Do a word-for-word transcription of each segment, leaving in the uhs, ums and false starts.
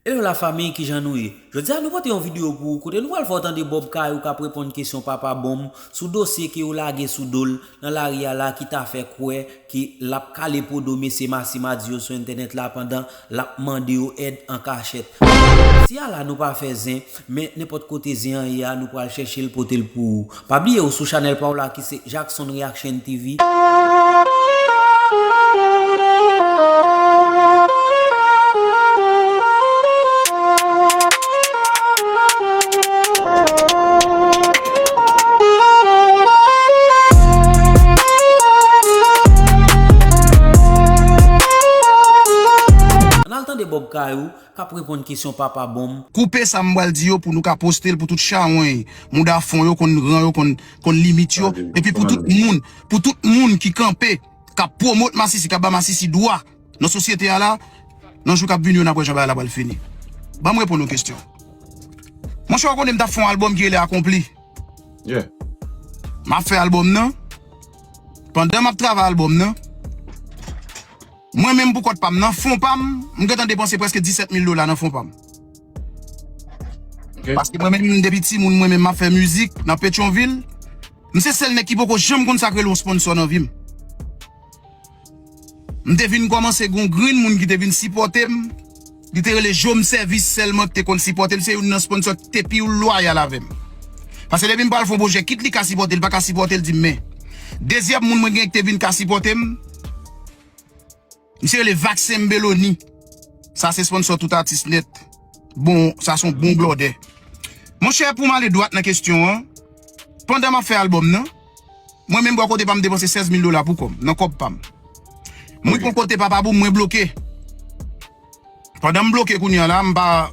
Hello la fanmi, kijan nou ye? Jodi a nou pote yon videyo pou ou kote nou pral fè w tande Bob Kayou k ap reponn kesyon Papa Bonm sou dosye ke yo lage sou do l nan lari a la ki ta fè kwè ke l ap kale podo mesye Masi Madi yo sou entènèt la pandan l ap mande yo èd an kachèt. Isi a la nou pa fè zen, men nenpòt kote zen an ye a nou pral chèche l pote l pou ou. Pa bliye ou sou chanèl pa w la ki se Jackson Reaction T V. Ann al tande Bob Kayou k ap reponn kesyon Papa Bonm. Koupe sa m pral di yo pou nou ka poste l pou tout chawony, mouda fon yo, konn ran yo, konn, konn limit yo. Epi pou tout moun, pou tout moun ki kanpe, k ap pwomot masisi, k ap ba masisi dwa nan sosyete a la, nan jou k ap vini yo, n ap wè jan bagay la pral fini. Ban m reponn yon kesyon. Monchè, w konnen m t ap fè yon albòm ki rele Akonpli. Yeah. M ap fè albòm nan. Pandan m ap travay albòm nan, mwen menm pou kont pa m, nan fon pa m, m gentan depanse prèske disèt mil dola nan fon pa m. Ok. Paske mwen menm, depi timoun, mwen menm, m ap fè mizik nan Petyonvil. M se sèl nèg ki poko janm konn sa k rele yon sponsò nan vi m. M te vin kòmanse gon grenn moun ki te vin sipòte m. Li te rele Jom Sèvis sèlman ki te konn sipòte m. Se youn nan sponsò ki te pi lwayal avè m. Paske depi m pral fè yon pwojè, kit li ka sipòte, li pa ka sipòte, l di m men. Dezyèm moun mwen gen ki te vin ka sipòte m, misye rele Vaksen Beloni. Sa se sponsò tout atis nèt. Bon, sa se yon bon blòdè. Monchè, pou m ale dwat nan kesyon an, pandan m ap fè albòm nan, mwen menm bò kote pa m depanse sèz mil dola pou kò m, nan kòb pa m. Mwen rive yon kote papa boum, mwen bloke. Pandan m bloke kounye a la, m pa,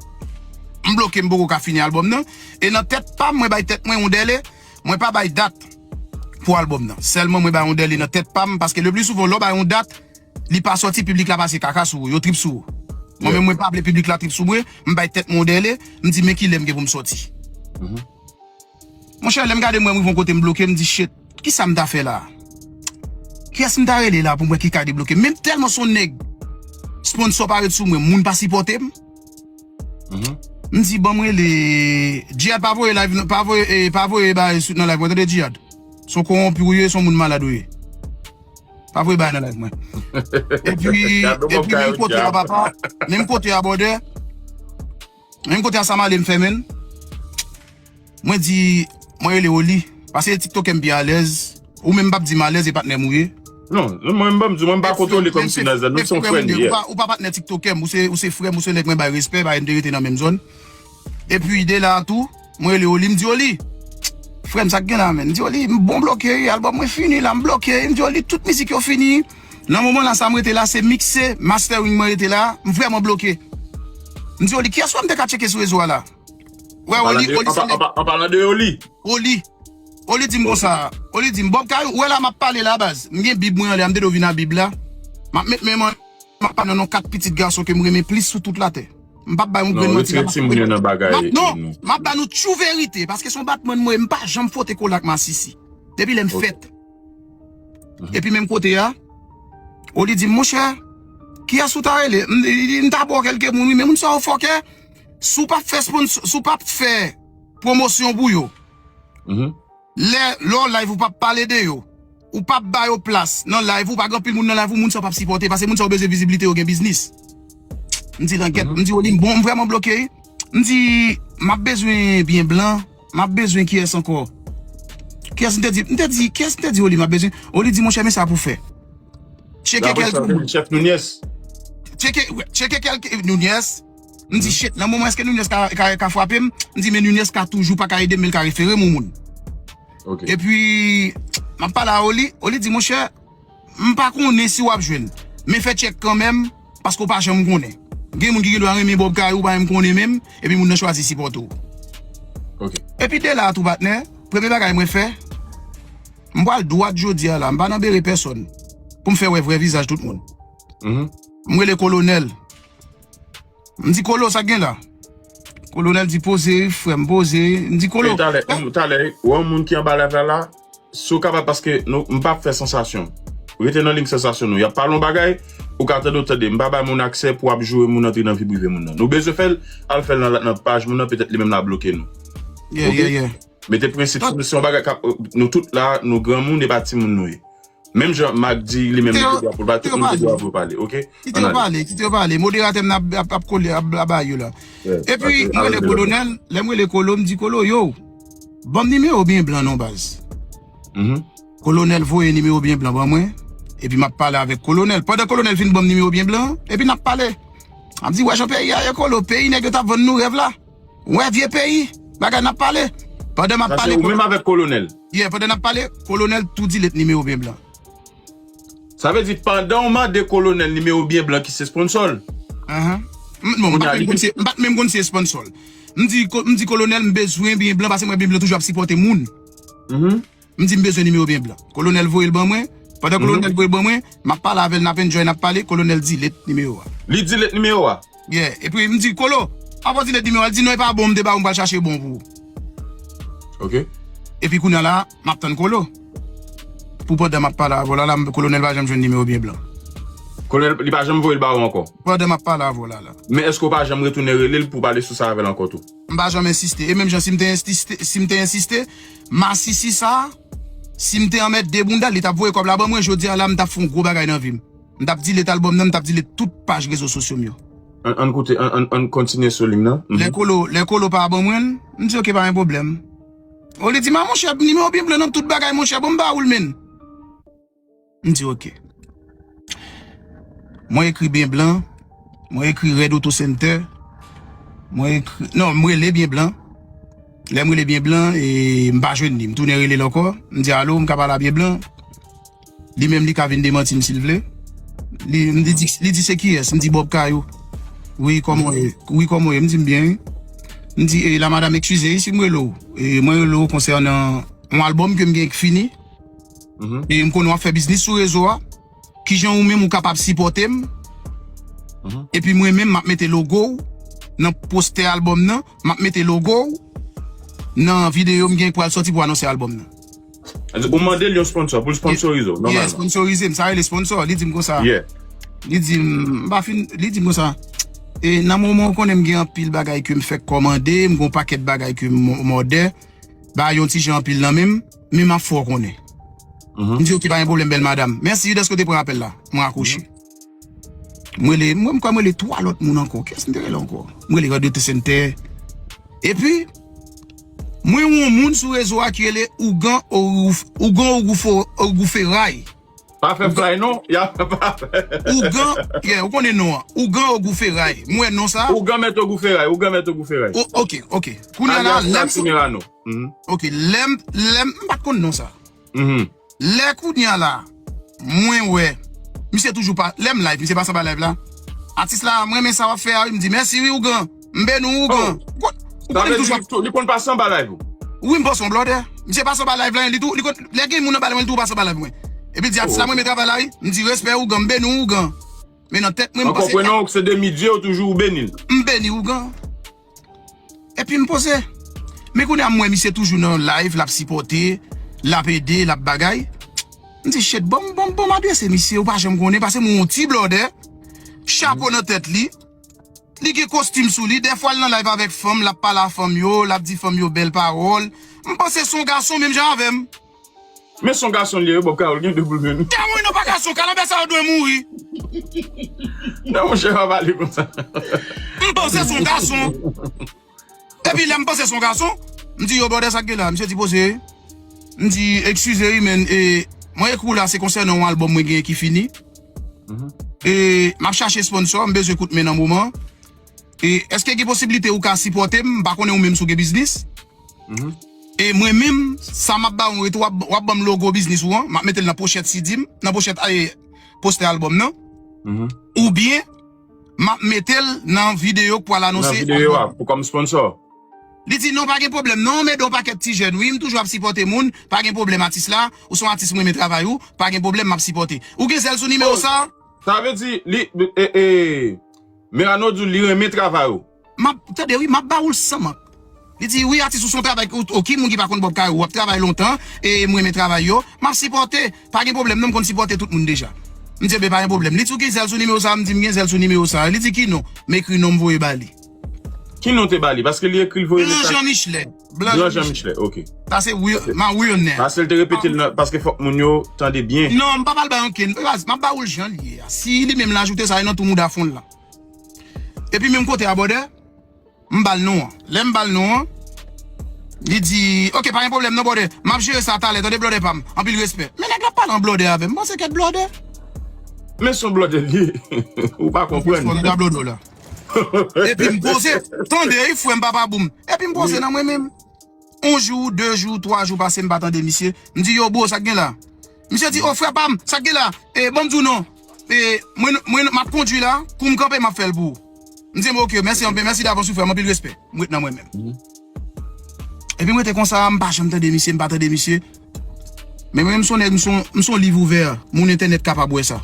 m bloke, m poko ka fini albòm nan. E nan tèt pa m, mwen bay tèt mwen yon dèle, mwen pa bay dat pou albòm nan. Sèlman mwen bay yon dèle nan tèt pa m, paske le pli souvan, lè w bay yon dat, li pa sòti, piblik la pase kaka sou ou, yo trip sou ou. Mwen menm, mwen pa vle piblik la trip sou mwen, m bay tèt mwen yon dèle, m di men kilè m gen pou m sòti. Monchè, lè m gade mwen, m rive yon kote m bloke, m di shit, kisa m ta fè la? Kiyès m ta rele la pou m wè ki ka debloke m? Men m tèlman se yon nèg, sponsò pa ret sou mwen, moun pa sipòte m. M di, ban m rele Jihad, pa voye live, pa voye, eh, pa voye bagay sou, nan live mwen, tande Jihad. Se yon kowonpi ou ye, se yon moun malad ou ye. Pa voye bagay nan live mwen. Epi, epi menm kote a papa, menm kote a brother, menm kote a sa m ale m fè menn. Mwen di, mwen rele Oli. Paske se tiktokè m pi alèz. Ou menm p ap di m alèz, e patnè m ou ye. Non, non, mwen m pa m di, mwen m pa kontwole kòmsi nan zòn, nou se yon frè nou ye. Ou pa, ou pa patnè tiktokè m, ou se, ou se frè m, ou se nèg mwen bay respè, bagay m te rete nan menm zòn. Epi de la a tou, mwen rele Oli, m di Oli, frè m, sa k gen la, menn? M di Oli, m bon bloke, albòm mwen fini la, m bloke. M di Oli, tout mizik yo fini. Nan moman la, sa m rete la, se mikse, mastering mwen rete la, m vrèman bloke. M di Oli, kiyès wè m te ka tcheke sou rezo a la? Wè, Oli, Oli se nèg. An palan de Oli. Oli. Oli di m konsa, Oli di m, Bob Kayou, ou wè la m ap pale la, baz. M gen Bib mwen anlè a, m te dwe vin a Bib la. M ap met men mwen, m ap pale nan non kat pitit gason ke m renmen plis sou tout latè. M p ap bay yon grenn manti la, paske non, m ap ba nou tchou verite, paske se yon batman mwen, m pa janm fwote kole ak masisi. Depi lè m fèt. Epi menm kote a, Oli di m, monchè, kiyès ou ta rele? M, m, m ta ba w kèlke moun, wi, men moun sa yo fòkè. Si w p ap fè sponsor, si w p ap fè pwomosyon pou yo, lè, lè w live ou p ap pale de yo, ou p ap ba yo plas nan live ou, pa gen anpil moun nan live ou, moun sa yo p ap sipòte, paske moun sa yo bezwen viziblite, yo gen biznis. M di, langèt, m di, Oli, m bon, m vrèman bloke, wi. M di, m ap bezwen byen blan, m ap bezwen kiyès ankò? Kiyès m te di, m te di, kiyès m te di, Oli, m ap bezwen? Oli di, monchè, men sa pou fè. Tcheke kèlke moun. Chèf Nunez. Tcheke, tcheke kèlke Nunez. M di, shit, nan moman èske Nunez ka, ka, ka frape m? M di, men Nunez ka toujou pa ka ede m, men l ka refere m yon moun. Epi, m ap pale a Oli, Oli di, monchè, m pa konnen si w ap jwenn. Men fè tchèk kanmenm, paske w pa janm konnen. Gen moun ki gen dwa renmen Bob Kayou, ou pa menm konnen menm, epi moun nan chwazi sipòte w. Epi de la a tou, patnè, premye bagay mwen fè, m pral dwat jodi a la, m pa nan bere pèsòn pou m fè wè vrè vizaj tout moun. M rele Kolonèl. M di, Kolo, sa k gen la? Kolonèl di, poze, frè m, poze. M di, Kolo. E talè, m, talè, ou wè yon moun ki anba live la la, si w kapab, paske nou, m p ap fè sansasyon. Rete nan liy sansasyon nou. Y ap pale yon bagay, Ou ka tande, ou tande. M pa bay moun aksè pou ap joure moun, antre nan vi prive moun nan. Nou bezwen fè l, al fè l nan, nan paj moun nan, petèt li menm l ap bloke nou. Yeah, Ok? Yeah, yeah. Mete prensip sou nou, se yon bagay k ap, nou tout la, nou granmoun, e pa timoun nou ye. Menm jan Mak di li menm li gen dwa pou l pale, tout moun gen dwa pou yo pale, ok? Kite yo pale, kite yo pale. Moderatè m nan ap, ap, ap kole, ap, ap ba yo la. Epi, m rele kolonèl, lè m rele kolo, m di kolo, yo, ban m nimewo byen blan non baz. Kolonèl voye nimewo byen blan ban mwen, epi m ap pale avèk kolonèl. Pandan kolonèl fin ban m nimewo byen blan, epi n ap pale. M ap di, wè jan peyi a ye kolo, peyi nèg yo t ap vann nou rèv la. Wè vye peyi, bagay n ap pale. Pandan m ap pale. Ou menm avèk kolonèl? Yeah, pandan n ap pale, kolonèl tou delete nimewo byen blan. Sa vle di, pandan w mande kolonèl nimewo byen blan ki se sponsò l. Ahan. M, non, m pa t menm konn se, m pa t menm konn se sponsò l. M di, ko- m di kolonèl, m bezwen byen blan, paske mwen byen blan toujou ap sipòte moun. M di, m bezwen nimewo byen blan. Kolonèl voye l ban mwen. Pandan kolonèl voye l ban mwen, m ap pale avè l, n ap enjoy, n ap pale, kolonèl delete nimewo a. Li delete nimewo a? Yeah. Epi m di, kolo, avan w delete nimewo a, l di, non, e pa bon, m te ba ou, m pral chache bon pou ou. Ok. Epi kounye a la, m ap tann kolo. Pou pandan m ap pale avè w la, la, kolonèl pa janm jwenn nimewo byen blan. Kolonèl, li pa janm voye l ba ou ankò? Pandan m ap pale avè w la, la. Men èske w pa janm retounen rele l pou pale sou sa avè l ankò tou? M pa janm ensiste. E menm jan si m te ensiste, si m te ensiste, masisi sa, si m te anmède bounda l, li t ap voye kòb la ban mwen, jodi a la, m t ap fè yon gwo bagay nan vi m. M t ap delete album nan, m t ap delete tout paj rezo sosyo m yo. Ann, ann koute, ann, ann, ann kontinye sou liy nan. Lè Kolo, lè Kolo pa ban mwen l, m di, oke, pa gen pwoblèm. O, li di m, a monchè, nimewo byen blan nan tout bagay, monchè, bon, m ba ou l, menn. M di, oke. Mwen ekri byen blan, mwen ekri Red Auto Center, mwen ekri, non, m rele byen blan. Lè m rele byen blan, e m pa jwenn li. M tounen rele l ankò. M di, alo, m ka pale a byen blan? Li menm li ka vin demanti m si l vle. Li, m di, li di se kiyès? M di Bob Kayou. Wi, kòman w ye? Wi, kòman w ye? M di m byen, wi. M di, e, la madam, eskize, wi, si m rele w. E, mwen rele w konsènan yon albòm ke m gen ki fini. E m konnen w ap fè biznis sou rezo a. Kijan ou menm ou kapab sipòte m? Epi mwen menm, m ap mete logo w nan postè albòm nan. M ap mete logo w nan videyo m gen pral sòti pou anonse albòm nan. Ou mande l yon sponsò pou l sponsorize w, nòmalman. Yeah, sponsorize m, sa rele sponsò. Li di m konsa. Li di m, m pa fin, li di m konsa. E nan moman w konnen m gen anpil bagay ke m fèk kòmande, m gen yon pakèt bagay ke m, m òdè. Bagay yon ti jan anpil nan men m, men m ap fè w konnen. M di, oke, pa gen pwoblèm, bèl madanm. Mèsi dèske w te pran apèl la. Mwen rakwoche. M rele, mwen, m kwè m rele twa lòt moun ankò. Kiyès m te rele ankò? M rele Red Auto Center. Epi, mwen wè yon moun sou rezo a ki rele Ougan Ogouf-, Ougan Ogoufo-, Ogouferay. Pa fè flay non, y a pa fè. Ougan, yeah, ou konnen non an. Ougan Ogouferay. M wè non sa. Ougan Mèt Ogouferay, Ougan Mèt Ogouferay. O, ok, ok. Kounye a la, lè m sou. Ok, lè m, lè m, m pa t konn non sa. Lè kounye a la, mwen wè, misye toujou pa, lè m live, misye pase anba live la. Atis la, mwen renmen sa w ap fè a, wi, m di, mèsi, wi, Ougan. M beni w, Ougan. Ou konnen m toujou ap. Li konn pase anba live ou? Wi, m panse yon blòdè. Misye pase anba live la, li tou, li konn, lè gen moun anba live mwen, li tou pase anba live mwen. Epi l di, atis la, mwen renmen travay la, wi. M di, respè, Ougan, m beni w, Ougan. Men nan tèt mwen, m panse. An konprenan w se de midye ou toujou ou beni l. M beni w, Ougan. Epi m poze. Men kounye a m wè misye toujou nan live, l ap sipòte, l ap ede, l ap bagay. M di, shit, ban m, ban m, ban m adrese misye, ou pa janm konnen, paske m wè yon ti blòdè, chapo nan tèt li, li gen kostim sou li, dèfwa l nan live avèk fanm, l ap pale a fanm yo, l ap di fanm yo bèl pawòl. M panse se yon gason menm jan avè m. Men se yon gason li ye, Bob Kayou gen de boul menm. Kawon non pa gason, kalanbè sa yo dwe mouri. Non, monchè, pa pale konsa. M panse se yon gason. Epi lè m panse se yon gason, m di, yo, brother, sa k gen la? Misye di, poze. M di, eskize wi, men, e, mwen ekri w la, se konsènan yon albòm mwen genyen ki fini. E, m ap chache sponsò, m bezwen kout men nan moman. E, èske gen posiblite ou ka sipòte m? M pa konnen ou menm si w gen biznis. E mwen menm, sa m ap ba w an retou, w ap, w ap ban m logo biznis ou an, m ap mete l nan pochèt C D m, nan pochèt, e, postè albòm nan. Oubyen, m ap mete l nan videyo k pral anonse. Nan videyo a, pou kòm sponsò. Li di, non, pa gen pwoblèm, non, m ede yon pakèt ti jèn, wi, m toujou ap sipòte moun, pa gen pwoblèm, atis la, ou se yon atis, m renmen travay ou, pa gen pwoblèm, m ap sipòte. Ou gen zèl sou nimewo sa? Sa vle di, li, e, e, Merano di w li renmen travay ou. M ap, tande wi, m ap ba ou l san mank. Li di, wi, atis ou se yon travay, ou, ou ki moun ki pa konn Bob Kayou, w ap travay lontan, e m renmen travay yo, m ap sipòte, pa gen pwoblèm non, m konn sipòte tout moun deja. M di, "Ebyen, pa gen pwoblèm." Li di, "Ou gen zèl sou nimewo sa a?" M di, "M gen zèl sou nimewo sa a." Li di, "Ki non?" M ekri non m voye ba li. Ki non te ba li? Paske li ekri l voye mesaj. Blan Jan Michelet. Blan Jan Michelet, ok. Sa se Will, ma Will nè. Paske l te repete l nan, paske fòk moun yo tande byen. Non, m pa pral bay ankenn. Baz, m ap ba ou l jan l ye a. Si li menm l ajoute sa, e nan tou mouda fon l la. Epi menm kote a, brother, m ba l non an. Lè m ba l non an, li di, "Ok, pa gen pwoblèm non, brother. M ap jere sa talè, tande, brother pa m. Anpil respè." Men nèg la pale an brother avè m. M panse kèt brother. Men se yon brother li ye. Ou pa konprann. Fò nou ta blodo la. Epi m poze, tande, wi, frè m, papa boum. Epi m poze nan mwen menm. On jou, de jou, twa jou pase, m pa tande misye. M di, "Yo, bro, sa k gen la?" Misye di, "O, frè pa m, sa k gen la? E, ban m di w non. E, mwen, mwen, m ap kondui la, kou m kanpe, m ap fè l pou ou." M di, "Ok, mèsi anpil, mèsi davans wi, frè m, anpil respè." M ret nan mwen menm. Epi m rete konsa, m pa janm tande misye, m pa tande misye. Men mwen, m se yon nèg, m se yon, m se yon liv ouvè, moun entènèt kapab wè sa.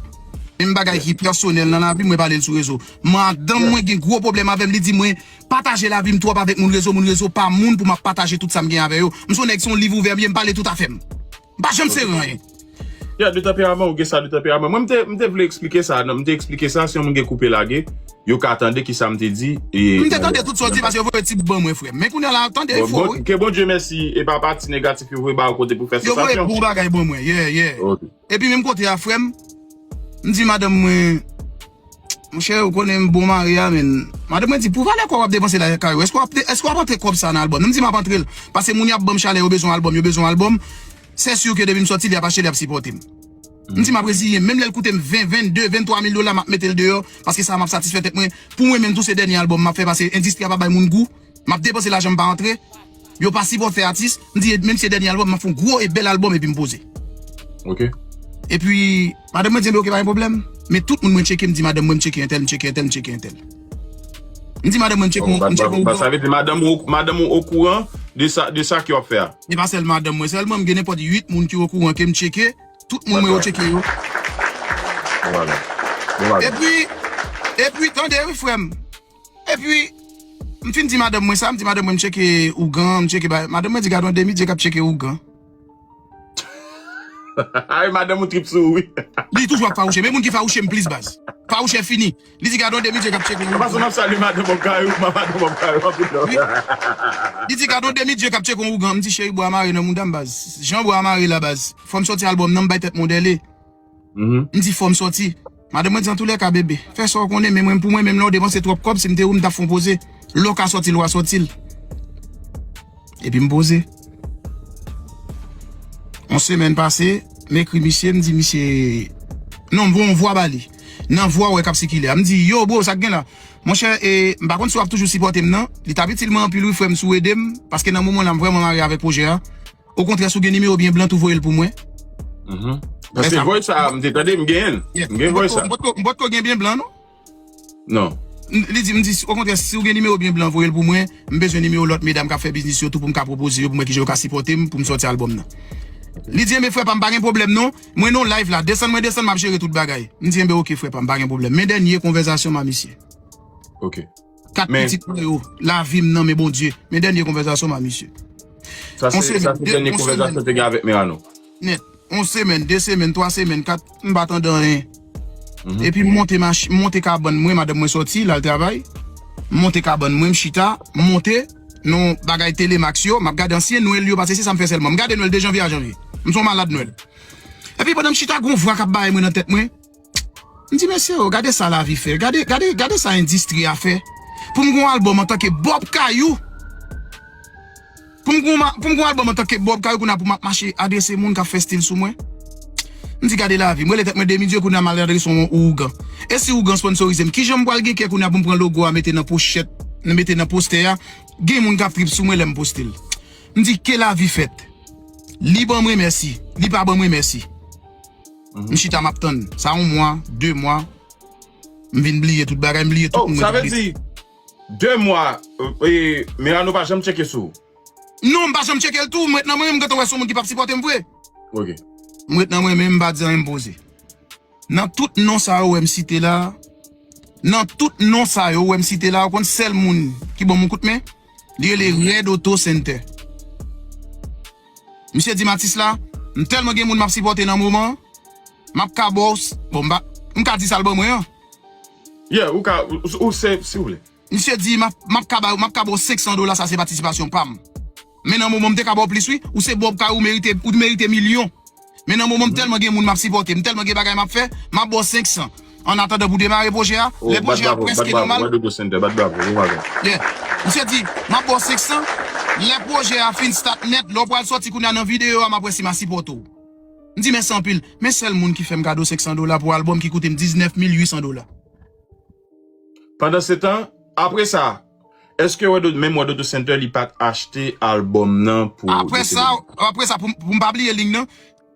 Menm bagay ki pèsonèl nan lavi m, mwen pale l sou rezo. Madanm mwen gen gwo pwoblèm avè m, li di mwen pataje lavi m twòp avèk moun rezo, moun rezo pa moun pou m ap pataje tout sa m gen avè yo. M se yon nèg, se yon liv ouvè m ye, m pale tout afè m. M pa janm sere anyen. Ya, de tanperaman, ou gen sa de tanperaman. Mwen, m te, m te vle eksplike sa, non, m te eksplike sa, si yon moun gen koupe lage, yo ka tande ki sa m te di. E, m te tande tout sa w di, paske yo voye ti bout ban mwen, frè m. Men kounye a la, tande, wi, frè m. Ke Bondye mèsi, e pa pati negatif yo voye ba ou kote pou fè sansasyon. Yo voye bon bagay ban mwen, yeah, yeah. Epi menm kote a, frè m, m di madanm mwen, "Monchè, ou konnen m bon mari a, men." Madanm mwen di, "Pou valè kòb w ap depanse la kay ou, èske w ap, èske w ap antre kòb sa nan albòm?" M di, "M ap antre l, paske moun yo ap ban m chalè, yo bezwen albòm, yo bezwen albòm. Se si ke depi m sòti, li ap achte, li ap sipòte m." M di, "M ap reziye m. Menm lè l koute m ven, vennde, venntwa mil dola, m ap mete l deyò, paske sa m ap satisfè tèt mwen. Pou mwen menm tou, se dènye albòm m ap fè, paske endistri a pa bay moun gou." M ap depanse lajan m pa antre. Yo pa sipòte atis. M di, menm si se dènye albòm, m ap fè yon gwo e bèl albòm epi m poze. Ok. Epi, madanm mwen di, "Enben, ok, pa gen pwoblèm." Men tout moun mwen tcheke, m di, "Madanm mwen, m tcheke entèl, m tcheke entèl, m tcheke entèl." M di, "Madanm mwen, m tcheke yon, m tcheke yon." Sa vle di madanm ou, madanm ou okouran de sa, de sa ke w ap fè a? E pa sèl madanm mwen, sèlman m gen nenpòt uit moun ki okouran ke m tcheke. Tout moun mwen yo tcheke yo. Epi, epi, tande, wi, frè m. Epi, m fin di madanm mwen sa, m di madanm mwen m tcheke ougan, m tcheke bagay. Madanm mwen di, "Gade yon demi dye k ap tcheke ougan." Ay, madanm ou trip sou ou, wi. Li toujou ap fawouche, men moun ki fawouche m plis baz. Fawouche fini. Li di, "Gade yon demi dye k ap tcheke yon ougan." Paske m ap salye madanm Bòb Kayou, madanm Bòb Kayou, anpil love. Li di, "Gade yon demi dye k ap tcheke yon ougan." M di, "Cheri, bwa mare nan mouda m baz. Jan bwa mare la baz. Fò m sòti albòm nan, m bay tèt mwen dèle." M di, "Fò m sòti." Madanm mwen di, "Antoulèka, bebe, fè sa w konnen, men mwen, pou mwen menm, lè w depanse twòp kòb, si m te ou, m t ap fè yon poze. Lè w ka sòti l, w a sòti l." Epi m poze. Yon semèn pase, m ekri misye, m di misye, non, m voye yon vwa ba li. Nan vwa w wè k ap sikile a. M di, "Yo, bro, sa k gen la?" Monchè, e, m pa konn si w ap toujou sipòte m nan. Li t ap itil mwen anpil, wi, frè m, si w ede m, paske nan moman la, m vrèman mare avèk pwojè a. Okontrè, si w gen nimewo byen blan tou, voye l pou mwen. Paske voice sa, m te tande, m genyen l. M gen voice sa. M potko, m potko gen byen blan, non? Non. Li di, m di, okontrè, si w gen nimewo byen blan, voye l pou mwen. M bezwen nimewo lòt medam k ap fè biznis yo tou pou m ka pwopoze yo, pou m wè kijan yo ka sipòte m, pou m sòti albòm nan. Li di, "Enben, frè pa m, pa gen pwoblèm, non. Mwen nan live la, desann mwen desann, m ap jere tout bagay." M di, "Enben, ok, frè pa m, pa gen pwoblèm." Men dènye konvèsasyon m a misye. Ok. Kat pitit mwen yo, lavi m nan men Bondye. Men dènye konvèsasyon m a misye. Sa se, sa se dènye konvèsasyon te gen avèk Merano. Nèt. Yon semèn, de semèn, twa semèn, kat, m pa tande anyen. Epi m monte mach-, m monte kabann mwen, madanm mwen sòti, l al travay. M monte kabann mwen, m chita, m monte nan bagay Telemax yo, m ap gade ansyen Nwèl yo, paske se sa m fè sèlman. M gade Nwèl de janvye a janvye. M se yon malad Nwèl. Epi pandan m chita, gon vwa k ap bay mwen nan tèt mwen. M di, "Mesye, o, gade sa lavi fè. Gade, gade, gade sa endistri a fè. Pou m gon albòm antanke Bob Kayou. Pou m gon ma-, pou m gon albòm antanke Bob Kayou, kounye a pou m ap mache adrese moun k ap fè stil sou mwen." M di, "Gade lavi." M rele tèt mwen, "Demi Dye, kounye a m al adrese yon ougan. E si ougan sponsorize m, kijan m pral gen kè kounye a pou m pran logo a, mete nan pochèt, mete nan postè a? Gen moun k ap trip sou mwen lè m poste l." M di, "Ke lavi fèt. Li ban mwen mèsi, li pa ban mwen mèsi." M chita, m ap tann. Sa yon mwa, de mwa. M vin bliye tout bagay, m bliye tout moun. Oh, sa vle di, de mwa, e, Merano pa janm tcheke sou ou? Non, m pa janm tcheke l tou. M ret nan mwen menm, m gentan wè se yon moun ki p ap sipòte m vre. Ok. M ret nan mwen menm, m pa di anyen, m poze. Nan tout non sa yo wè m site la, nan tout non sa yo wè m site la, ou konn sèl moun ki ban m yon kout men? Li rele Red Auto Center. Misye di m, "Atis la, m tèlman gen moun m ap sipòte nan moman an, M ap ka ba w, bon, m pa, m ka di sa l ban mwen an. Yeah, ou ka, ou, ou se, si w vle. Misye di, m ap, m ap ka ba, m ap ka ba w senk san dola, sa se patisipasyon pa m. Men nan moman m te ka ba w plis, wi, ou se Bob Kay, ou merite, ou merite milyon. Men nan moman m tèlman gen moun m ap sipòte, m tèlman gen bagay m ap fè, m ap ba w senk san. An atandan pou demare pwojè a, lè pwojè a prèske nòmal. Yeah. Misye di, m ap ba w senk san, lè pwojè a fin start nèt, lè w pral sòti kounye a nan videyo a, m ap wè si m a sipòte w. M di, mèsi anpil. Men sèl moun ki fè m kado senk san dola pou albòm ki koute m diznèf mil uit san dola. Pandansetan, apre sa, èske Red Auto, menm Red Auto Center, li pa t achte albòm nan pou apre sa, apre sa, pou, pou m pa bliye liy nan,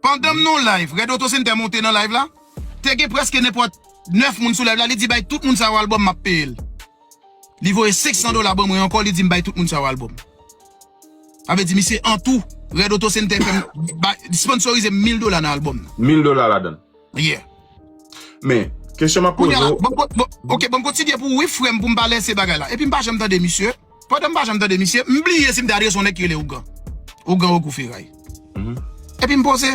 pandan m nan live, Red Auto Center monte nan live la, te gen prèske nenpòt nèf moun sou live la, li di bay tout moun sa yo albòm, m ap peye l. Li voye senk san dola ban mwen ankò, li di m bay tout moun sa yo albòm. Sa vle di, misye an tou, Red Auto Center fè m, ba, sponsorize m mil dola nan albòm nan. Mil dola ladan l. Yeah. Men, kesyon m ap poze w. Kounye a, bon, bon, bon, ok, bon, m kontinye pou wi, frè m, pou m pa lese bagay la. Epi m pa janm tande misye. Pandan m pa janm tande misye, m bliye si m te adrese yon nèg ki rele Ougan. Ougan Ogou Feray. Mhm. Epi m poze.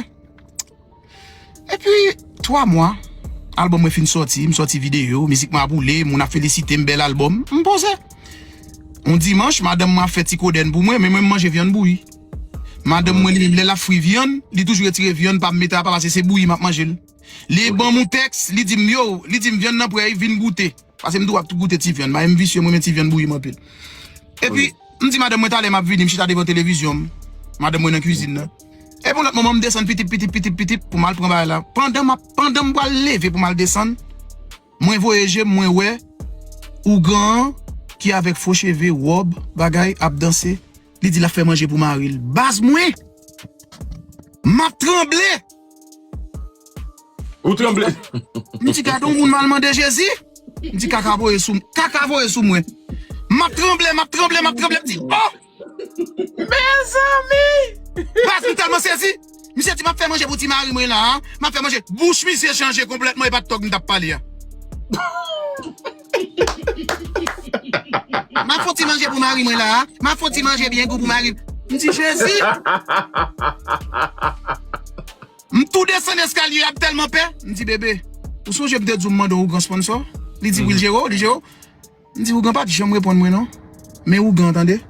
Epi, twa mwa, albòm mwen fin sòti, m sòti videyo, mizik mwen ap woule, moun ap felisite m, bèl albòm. M poze. Yon dimanch, madanm mwen ap fè ti kodèn pou mwen, men mwen m manje vyann bouyi. Madanm mwen, li menm, lè l ap fri vyann, li toujou retire vyann pa m mete apa, paske se bouyi m ap manje l. Li ban m yon tèks, li di m, yo, li di m, vyann nan prè, vin goute. Paske m tou ap goute ti vyann. Bagay m visye, mwen renmen ti vyann bouyi m anpil. Epi, m di madanm mwen, talè m ap vini, m chita devan televizyon m. Madanm mwen nan kwizin nan. Epi yon lòt moman, m desann pitip, pitip, pitip, pitip, pou m al pran bagay la. Pandan m ap, pandan m pral leve pou m al desann, mwen voye je m, mwen wè Ougan an, ki avèk fo cheve, wòb, bagay, ap danse. Li di l ap fè manje pou mari l. Baz mwen! M ap tranble! Ou tranble? M di, gade yon moun m al mande Jezi. M di, kaka voye sou, kaka voye sou mwen. M ap tranble, m ap tranble, m ap tranble. M di, oh! Mezanmi! Baz, m tèlman sezi. Misye di, m ap fè manje pou ti mari mwen la a. M ap fè manje. Bouch misye chanje konplètman, e pa t tòg m t ap pale a. M ap fè ti manje pou mari mwen la a. M ap fè ti manje byen gou pou mari. M di, Jezi! M tou desann eskalye a, m tèlman pè. M di, bebe, ou sonje m te di w m mande w Ougan sponsò? Li di, wi, l jere w, li jere w. M di, Ougan pa t janm reponn mwen non. Men Ougan, tande.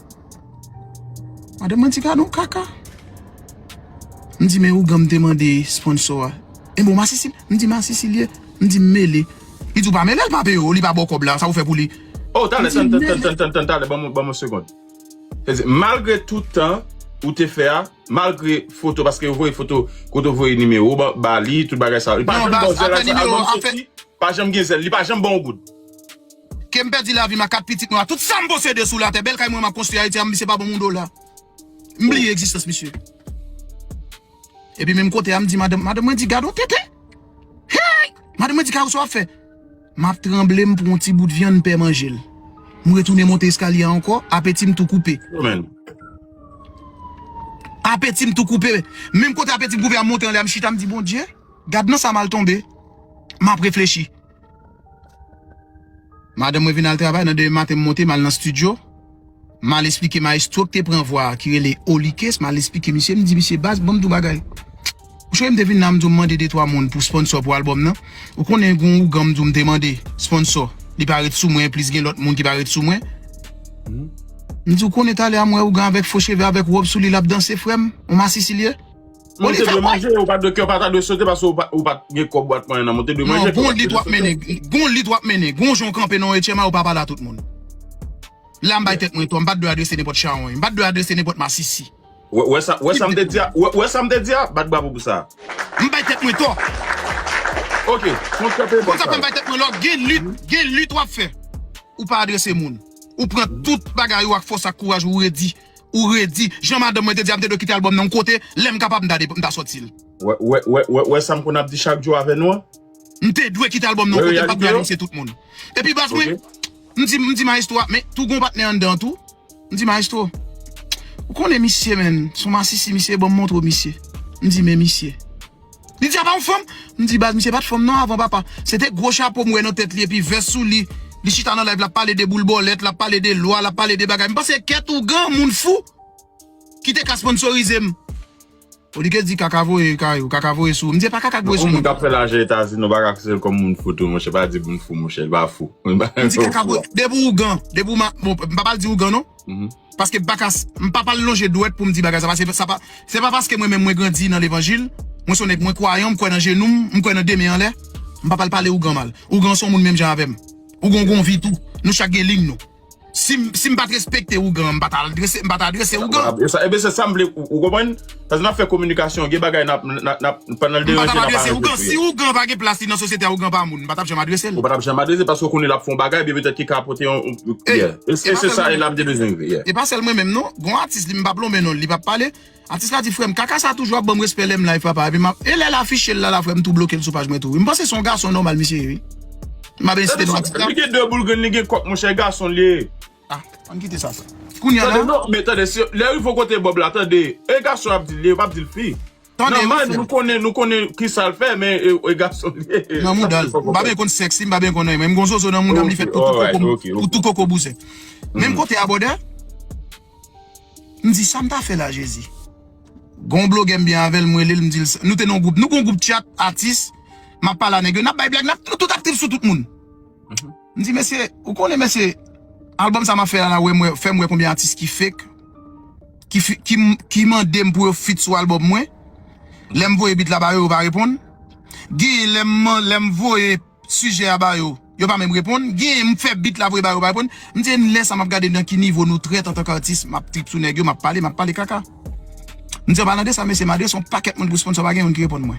Madanm mwen di, gade yon kaka. M di, men Ougan m te mande sponsò a. Enben, w masisi l? M di, masisi l ye. M di, m mele. Li di, w pa mele l, pa peye w, li pa ba w kòb la, sa ou fè pou li? Oh, talè, tann, tann, tann, tann, tann, talè, ban m, ban m yon segond. Sèdi, malgre tout tan ou te fè a, malgre foto, paske yo voye foto, kote w voye nimewo w ba, ba li, tout bagay sa yo. Li pa janm ba w zèl, albòm soti, pa janm gen zèl, li pa janm ba w yon goud. Ke m pèdi lavi m ak kat pitit mwen, tout sa m posede sou latè, bèl kay mwen m ap konstwi Ayiti a, misye pa ban m yon dola. M bliye egzistans misye. Epi menm kote a, m di madanm, madanm mwen di, gade yon tenten. Hey! Madanm mwen di, kaka sa w ap fè? M ap tranble, m pran yon ti bout vyann, m pè manje l. M retounen monte eskalye a ankò, apeti m tou koupe. Apeti m tou koupe. Menm kote apeti m koupe a, m monte anlè a, m chita, m di, Bondye, gad nan sa m al tonbe. M ap reflechi. Madanm mwen vin al travay, nan demen maten m monte, m al nan estidyo. M al esplike mayestwo k te pran vwa a, ki rele Olikes, m al esplike misye, m di, misye, baz, ban m di w bagay. Ou chonje m te vin la, m di w m mande de twa moun pou sponsò pou albòm nan. Ou konnen gen yon ougan m di w m te mande sponsò. Li pa ret sou mwen, plis gen lòt moun ki pa ret sou mwen. M di, ou konnen talè a m wè ougan avèk fo cheve, avèk wòb sou li, l ap danse, frè m, yon masisi l ye. Ou te dwe manje, ou pa t dwe, kè w pa ta dwe sote paske ou pa, ou pa t gen kòb bwat mwayen nan men w, ou te dwe manje. Non, gon lit w ap mennen, gon lit w ap mennen, gon jan w kanpe nan H M A, ou pa pale a tout moun. La m bay tèt mwen tò, m pa t dwe adrese nenpòt chawony, m pa t dwe adrese nenpòt masisi. Wè, wè sa, wè sa m te di a, wè, wè sa m te di a, bat bravo pou sa. M bay tèt mwen tò. Ok, konn sa fè m bay tèt mwen lò, gen lit, gen lit w ap fè. Ou pa adrese moun. Ou pran tout bagay ou ak fòs ak kouraj ou redi. Ou redi. Jan madanm mwen te di a, m te dwe kite albòm nan yon kote, lè m kapab, m ta de-, m ta sòti l. Wè, wè, wè, wè, wè sa m konn ap di chak jou avè nou an? M te dwe kite albòm nan yon kote, m pa t dwe anonse tout moun. Epi baz mwen, m di, m di mayestwo a, men tou gon patnè anndan an tou. M di mayestwo, ou konnen misye, menn, se yon masisi, misye, ban m montre w misye. M di, men misye. Li di, a pa yon fanm? M di, baz, misye pa t fanm non avan, papa. Se te gwo chapo m wè nan tèt li epi vès sou li. Li chita nan live, l ap pale de boul bòlèt, l ap pale de lwa, l ap pale de bagay. M panse kèt ougan, moun fou, ki te ka sponsorize m. Olike di kaka voye kay ou, kaka voye sou ou. M di e pa kaka k voye sou Yon moun mwen. K ap fè lajan Etazini, ou pa ka konsidere l kòm moun fou tou, monchè. Pa di moun fou, monchè. L pa fou. Li pa M di fou. Kaka voye. Depi ougan, depi ou ma, bon, m pa pral di ougan non. Mhm. Paske m pa ka, m pa pral lonje dwèt pou m di bagay sa. Paske sa pa, se pa paske mwen menm mwen grandi nan levanjil, mwen se yon nèg mwen kwayan, m kwè nan jenou m, m kwè nan de men anlè. M pa pral pale ougan mal. Ougan se yon moun menm jan avè m. Ougan gon vi tou. Nou chak gen liy nou. Si m, si m pa t respekte ougan, m pa t adrese, m pa t adrese ougan. E sa, ebyen se sa m vle, ou, ou konprann? Paske n ap fè kominikasyon, gen bagay n ap, n ap, n ap, pandan l M pa t deranje, ap n ap adrese aranje ougan. pou Si yo. Ougan pa gen plas li nan sosyete a, ougan pa moun. M pa t ap janm adrese l. Ou pa t ap janm adrese paske w konnen l ap fè yon bagay, byen petèt ki ka pote yon. Ey, Yeah. E e pa se sèl sa mwen e menm. la m te bezwen rive. Yeah. E pa sèl mwen menm non. Gon atis li m p ap lonmen non l, li p ap pale. Atis la di frè m, kaka sa toujou ap ban m respè lè m live papa. Epi m ap, e lè l afiche l la la frè m tou bloke l sou paj mwen tou. M panse se yon gason nòmal misye ye wi. M ap ensiste Tande non sa, atis la. Li gen de boul grenn, li gen kòk, monchè, gason li ye. Ah, ann kite sa frè. Kounye a Tande la, non, men tande, si lè rive kote Bob la, tande, e gason ap di l, li p ap di l fi. Tande Nan wi mal, frè. Nou konnen, nou konnen ki sa l fè, men e, e gason li ye. Nan mouda l. M pa byen konn sèks li, m pa byen konn anyen. Men m gon zozo nan mouda m, li fèt tout tou Alright, koko, ok, ok. Tout tou koko bouzen. Menm kote a bòdè, m di sa m ta fè la Jezi. Gon blogè m byen avè l, m rele l, m di l sa. Nou te nan yon gwoup, nou gon gwoup chat, atis, m ap pale a nèg yo, n ap bay blag, n ap, nou tout ap trip sou tout moun. M di mesye, ou konnen mesye, albòm sa m ap fè a la, wè m wè, fè m wè konbyen atis ki fake, ki, fi- ki, m- ki mande m pou yo feat sou albòm mwen. Lè m voye beat la ba yo, yo pa reponn. Genyen lè m, lè m voye sijè a ba yo, yo pa menm reponn. Genyen m fè beat la voye ba yo, yo pa reponn. M di e lè sa m ap gade nan ki nivo nou trèt antanke atis, m ap trip sou nèg yo, m ap pale, m ap pale kaka. M di an palan de sa mesye, m adrese yon pakèt moun pou sponsò, pa gen youn ki reponn mwen.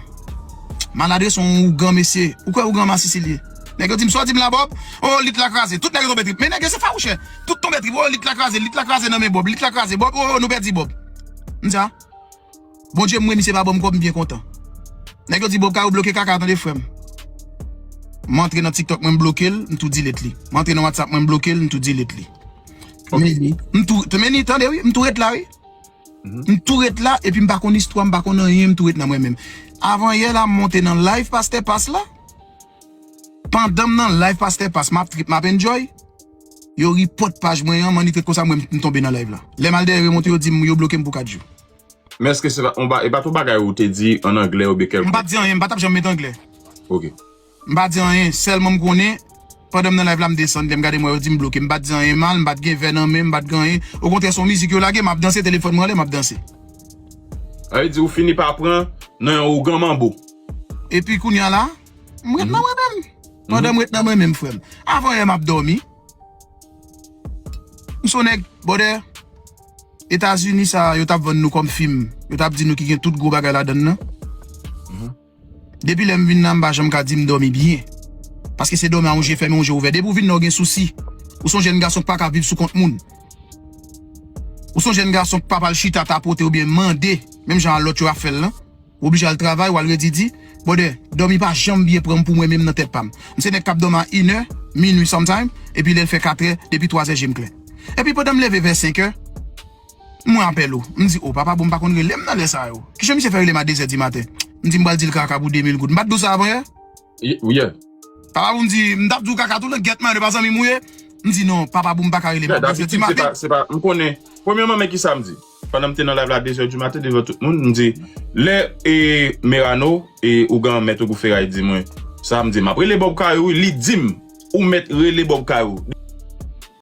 M al adrese yon ougan mesye. Ou kwè ougan masisi li ye? Nèg yo di m sa w di m la Bob, oh lit la kraze. Tout nèg yo tonbe trip. Men nèg yo se fawouchè. Tout tonbe trip. Oh lit la kraze, lit la kraze nan men Bob, lit la kraze Bob. Oh nou pèdi Bob. M di a. Bondye m wi misye pa ban m kòb m byen kontan. Nèg yo di Bob Kayou bloke kaka tande frè m. M antre nan TikTok mwen m bloke l, m tou delete li. M antre nan WhatsApp mwen m bloke l, m tou delete li. Men li, m tou, men li tande wi, m tou ret la wi. M tou ret la epi m pa konn istwa, m pa konn anyen, m tou ret nan mwen menm. Avan yè la m monte nan live pastè Pas la. Pandan m nan live pastè Pas, m ap trip, m ap enjoy. Yo report paj mwen an, m annik ret konsa m wè m tonbe nan live la. Lè m al dèyè remonte yo di m yo bloke m pou kat jou. Men èske se pa, on ba- e pa t yon bagay ou te di an anglè oubyen M pa kèlkonk? t di anyen, m pa t ap janm met anglè. Ok. M pa t di anyen, sèlman m konnen, pandan m nan live la m desann, lè m gade m wè yo di m bloke, m pa t di anyen mal, m pa t gen vè nan men m, m pa t gen anyen. Okontrè se yon mizik yo lage, m ap danse, telefòn mwen anlè, m ap danse. Sa vle di ou fini pa pran nan yon ougan manbo. Epi kounye a la, m ret nan mwen menm. Pandan m ret nan mwen menm frè m. Avan yè m ap dòmi. M se yon nèg, bòdè, Etazini sa yo t ap vann nou kòm fim. Yo t ap di nou ki gen tout gwo bagay ladann nan. Depi lè m vin la m pa janm ka di m dòmi byen. Paske se dòmi a yon je fèmen yon je ouvè. Depi w vin la w gen sousi. Ou se yon jèn gason k pa ka viv sou kont moun. Ou se yon jèn gason k pa pral chita tapote oubyen mande, menm jan a lòt yo ap fè l lan. Ou oblije al travay, w al redi di, bòdè, dòmi pa janm byen pran m pou mwen menm nan tèt pa m. M se nèg k ap dòmi a inè, minui sometime, epi lè l fè katrè, depi twazè je m klè. Epi pandan m leve vè senkè, m wè apèl ou. M di, o papa bon m pa konn rele m nan lè sa yo. Kijan misye fè rele m a dezè di maten? M di m pral di l kaka pou de mil goud. M pa t di w sa avan yè? Yeah. Papa pou m di, m t ap di w kaka tou, gèt mwen, pa zanmi m ou ye. M di non, papa pou m pa ka rele m a dezè di Dabitid se maten. pa, se pa, m konnen. Premyèman, men ki sa m di. Pandan m te nan live la dezè di maten devan tout moun, m di, lè e Merano e ougan mèt ou pou feray di mwen sa, m di, m ap rele Bob Kayou, wi, li di m, ou mèt rele Bob Kayou.